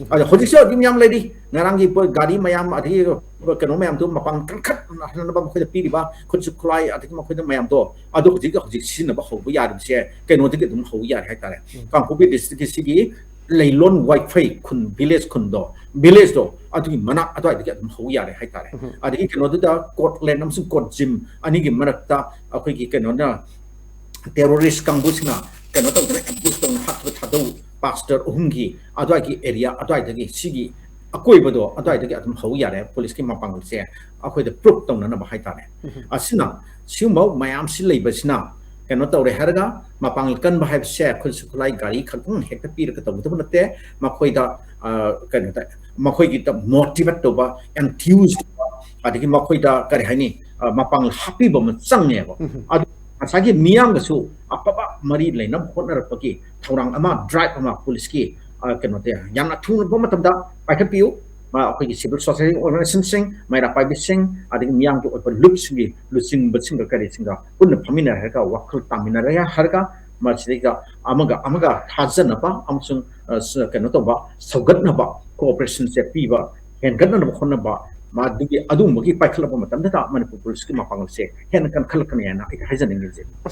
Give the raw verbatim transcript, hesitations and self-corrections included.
ꯑꯗꯣ ꯍꯧꯖꯤꯛꯁꯨ ꯑꯗꯨꯝ ꯌꯥꯝ ꯂꯩꯔꯤ꯫ ꯉꯔꯥꯡꯒꯤ ꯄꯣ-, ꯒꯥꯔꯤ ꯃꯌꯥꯝ, ꯑꯗꯒꯤ ꯀꯩꯅꯣ ꯃꯌꯥꯝꯗꯣ ꯃꯄꯥꯡ ꯀꯟꯈꯠꯅꯅꯕ ꯃꯈꯣꯏꯗ ꯄꯤꯔꯤꯕ ꯈꯨꯠꯁꯨ ꯈꯨꯠꯂꯥꯏ, ꯑꯗꯒꯤ ꯃꯈꯣꯏꯗ ꯃꯌꯥꯝꯗꯣ, ꯑꯗꯨ ꯍꯧꯖꯤꯛ ꯍꯧꯖꯤꯛ ꯁꯤꯖꯤꯟꯅꯕ ꯍꯧꯕ ꯌꯥꯔꯤꯕꯁꯦ ꯀꯩꯅꯣꯗꯒꯤ ꯑꯗꯨꯝ ꯍꯧꯕ ꯌꯥꯔꯦ ꯍꯥꯏꯇꯥꯔꯦ꯫ ꯎꯝ꯫ ꯀꯥꯡꯄꯣꯛꯄꯤ district ꯀꯤ ꯁꯤꯒꯤ ꯂꯩꯂꯣꯟ ꯋꯥꯏꯐꯩ ꯈꯨꯟ, village ꯈꯨꯟꯗꯣ, village ꯗꯣ ꯑꯗꯨꯒꯤ ꯃꯅꯥꯛ ꯑꯗꯨꯋꯥꯏꯗꯒꯤ ꯑꯗꯨꯝ ꯍꯧꯕ ꯌꯥꯔꯦ ꯍꯥꯏꯇꯥꯔꯦ꯫ ꯎꯝ꯫ ꯑꯗꯒꯤ ꯀꯩꯅꯣꯗꯨꯗ ꯀꯣꯠꯂꯦꯟ ꯑꯃꯁꯨꯡ ꯀꯣꯠꯖꯤꯝ ꯑꯅꯤꯒꯤ ꯃꯔꯛꯇ ꯑꯩꯈꯣꯏꯒꯤ ꯀꯩꯅꯣꯅ terrorist ꯀꯥꯡꯕꯨꯁꯤꯅ ꯀꯩꯅꯣ ꯇꯧꯗꯅ ambush ꯇꯧꯅ ꯍꯥꯠꯈꯤꯕ ꯊꯥꯗꯧ pastor ꯑꯍꯨꯝꯒꯤ ꯑꯗꯨꯋꯥꯏꯒꯤ area ꯑꯗꯨꯋꯥꯏꯗꯒꯤ, ꯁꯤꯒꯤ ꯑꯀꯣꯏꯕꯗꯣ ꯑꯗꯨꯋꯥꯏꯗꯒꯤ ꯑꯗꯨꯝ ꯍꯧ ꯌꯥꯔꯦ police ꯀꯤ ꯃꯄꯥꯡꯒꯜꯁꯦ ꯑꯩꯈꯣꯏꯗ proof ꯇꯧꯅꯅꯕ ꯍꯥꯏꯇꯥꯔꯦ꯫ ꯎꯝ꯫ ꯑꯁꯤꯅ ꯁꯤꯒꯨꯝꯕ ꯃꯌꯥꯝꯁꯤ ꯂꯩꯕꯁꯤꯅ ꯀꯩꯅꯣ ꯇꯧꯔꯦ ꯍꯥꯏꯔꯒ ꯃꯄꯥꯡꯒꯜ ꯀꯟꯕ ꯍꯥꯏꯕꯁꯦ ꯈꯨꯠꯁꯨ ꯈꯨꯠꯂꯥꯏ ꯒꯥꯔꯤ ꯈꯛꯇꯪ ꯍꯦꯛꯇ ꯄꯤꯔꯒ ꯇꯧꯒꯗꯕ ꯅꯠꯇꯦ꯫ ꯃꯈꯣꯏꯗ, ꯑ, ꯀꯩꯅꯣꯗ ꯃꯈꯣꯏꯒꯤꯗ motivate ꯇꯧꯕ, enthuse ꯇꯧꯕ, ꯑꯗꯒꯤ ꯃꯈꯣꯏꯗ ꯀꯔꯤ ꯍꯥꯏꯅꯤ, ꯑ, ꯃꯄꯥꯡꯒꯜ ꯍꯥꯞꯄꯤꯕ ꯑꯃ ꯆꯪꯉꯦꯕ꯫ ꯎꯝ꯫ ꯑꯗꯨ ꯉꯁꯥꯏꯒꯤ ꯃꯤꯌꯥꯝꯒꯁꯨ ꯑꯐꯕ ꯃꯔꯤ ꯂꯩꯅꯕ ꯍꯣꯠꯅꯔꯛꯄꯒꯤ ꯊꯧꯔꯥꯡ ꯑꯃ, drive ꯑꯃ police ꯀꯤ, ꯑ, ꯀꯩꯅꯣꯗ ꯌꯥꯝꯅ ꯑꯊꯨꯕ ꯃꯇꯝꯗ ꯄꯥꯏꯈꯠꯄꯤꯌꯨ꯫ ꯑ, ꯑꯩꯈꯣꯏꯒꯤ civil society organization ꯁꯤꯡ, ꯃꯩꯔꯥ ꯄꯥꯏꯕꯤꯁꯤꯡ, ꯑꯗꯒꯤ ꯃꯤꯌꯥꯝꯒꯤ ꯑꯣꯏꯕ ꯂꯨꯞꯁꯤꯡꯒꯤ ꯂꯨꯆꯤꯡꯕꯁꯤꯡꯒ ꯀꯔꯤꯁꯤꯡꯒ ꯄꯨꯟꯅ ꯐꯝꯃꯤꯟꯅꯔꯒ ꯋꯥꯈꯜ ꯇꯥꯃꯤꯟꯅꯔꯒ ꯍꯥꯏꯔꯒ ꯃꯁꯤꯗꯩꯗ ꯑꯃꯒ ꯑꯃꯒ ꯊꯥꯖꯅꯕ ꯑꯃꯁꯨꯡ, ꯑ, ꯁ-, ꯀꯩꯅꯣ ꯇꯧꯕ, ꯁꯧꯒꯠꯅꯕ cooperation ꯁꯦ ꯄꯤꯕ, ꯍꯦꯟꯒꯠꯅꯅꯕ ꯍꯣꯠꯅꯕ, ꯃꯗꯨꯒꯤ ꯑꯗꯨꯒꯨꯝꯕꯒꯤ ꯄꯥꯏꯈꯠꯂꯛꯄ ꯃꯇꯝꯗꯇ ꯃꯅꯤꯄꯨꯔ police ꯀꯤ ꯃꯄꯥꯡꯒꯜꯁꯦ ꯍꯦꯟꯅ ꯀꯟꯈꯠꯂꯛꯀꯅꯤ ꯍꯥꯏꯅ ꯑꯩ ꯍꯥꯏꯖꯅꯤꯡꯉꯤ ꯍꯧꯖꯤꯛ꯫